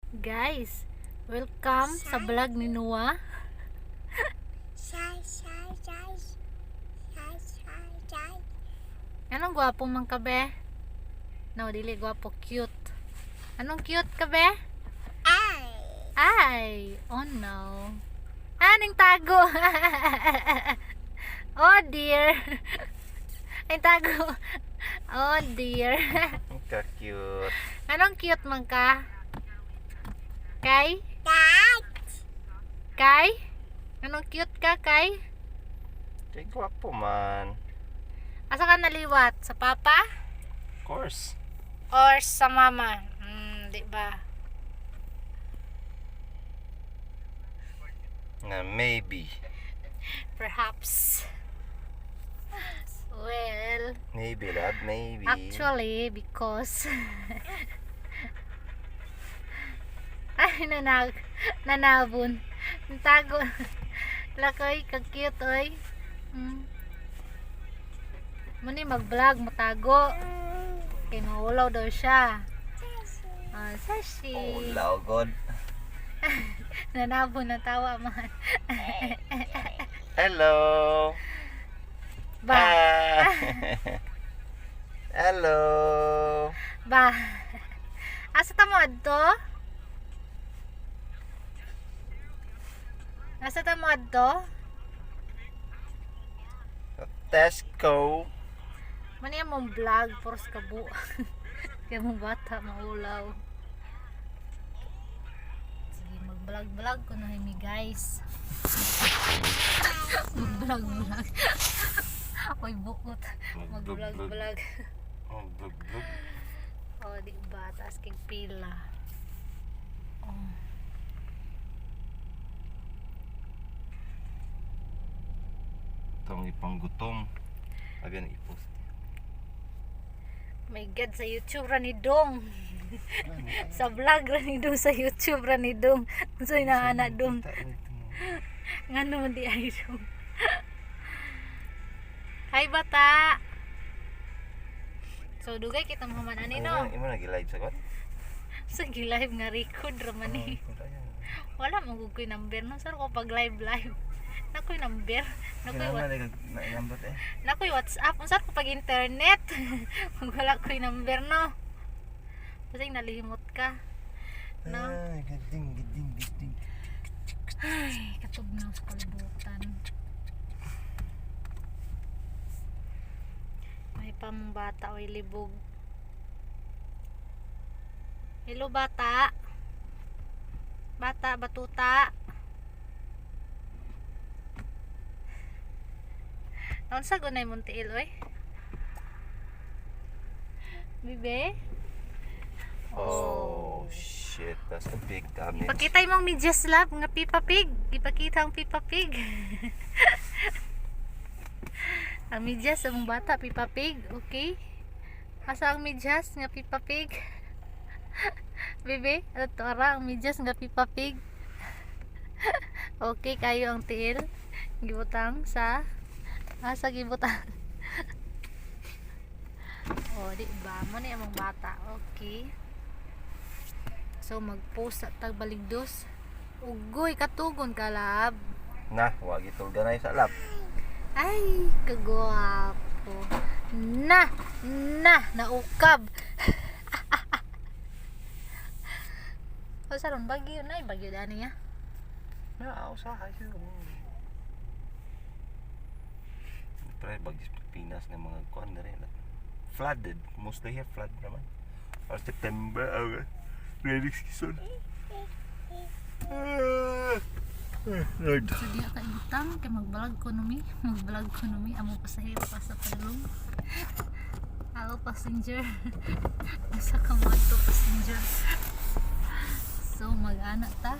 Guys, welcome sa vlog ni Noah. Sai, sai, sai. Sai, sai, sai. Anong gwapo man ka be? No, dili gwapo, cute. Anong cute ka be? Ay. Ay, oh no. Aning tago? Oh dear. Ay, tago. Oh dear. Ka-cute. Anong cute man ka? Kay? Dad. Kay? Anong cute ka, Kay? Kay gwapo man. Asa ka naliwat? Sa papa? Of course. Or sa mama? Di ba? Na maybe. Perhaps. Well, Maybe, love. Maybe. actually, because ay, nanabon. Ang tago. Lakoy, ka-cute, oy. Muni mag-vlog, matago. Kay maulaw daw siya. Ah, sashi. Oh, lao god. Nanabon na tawa man. Hello. Ba, Ah. Hello. Ba. Asa ta mo adto? Asa ta mo adto? Tesco. Mani among vlog puros kabo. Kay mong bata maulaw. Sige, mag-vlog-vlog ko na mi, guys. Mag-vlog-vlog. Oy, buot. Mag-vlog-vlog. Mag-vlog-vlog. Oh, di ba? Taas kay pila. Oh. Itong ipanggutom. Abi na i-post. My God, sa YouTube ra ni Dong. Sa vlog ra ni Dong, sa YouTube ra ni Dong. So inaana Dong. Ngano man di ay Dong. Hi, bata. So dugay kita mahuman ani, no. Imo na live sa kot? Sa gi-live nga record ra man ni. Wala man gud koy number no sir ko pag live live. Nakoy number. Nakoy Wala na number eh. Nakoy WhatsApp. Unsa ko pag internet? Kung wala ko'y number, no. Kasi nalimot ka. No? Ay, gading, gading, gading. Ay, katugnaw sa kalibutan. May pa mong bata oy libog. Hello, bata. Bata, batuta. Naunsa gunay mong tiil oy? Bibe? Oh, shit. That's a big damage. Ipakita imong medyas, love, nga Peppa Pig. Ipakita ang Peppa Pig. Ang medyas sa mong bata, Peppa Pig. Okay? Asa ang medyas nga Peppa Pig? Bebe, ato ara ang medyas nga Peppa Pig. Okay kayo ang tiil. Gibutang sa asa gibutang. Oh, di ba? Mo ni among bata. Okay. So mag-post sa tagbaligdos. Ugoy katugon ka, lab. Na, wag itulga na sa lap. Ay, kagwapo. Na, na, naukab. O sa ron bagyo na, bagyo dani ya. Na, usahay siguro. Pre, bagis Pilipinas nga mga kuan na rin. Flooded. Mostly here, flood naman. Or September, August. Rainy season. Ah, Lord. So diha ka ibutang kay mag-vlog ko numi, mag-vlog ko numi amo pasahero pa sa padulong. Hello, passenger. Asa ka mo adto, passenger? So mag-ana ta.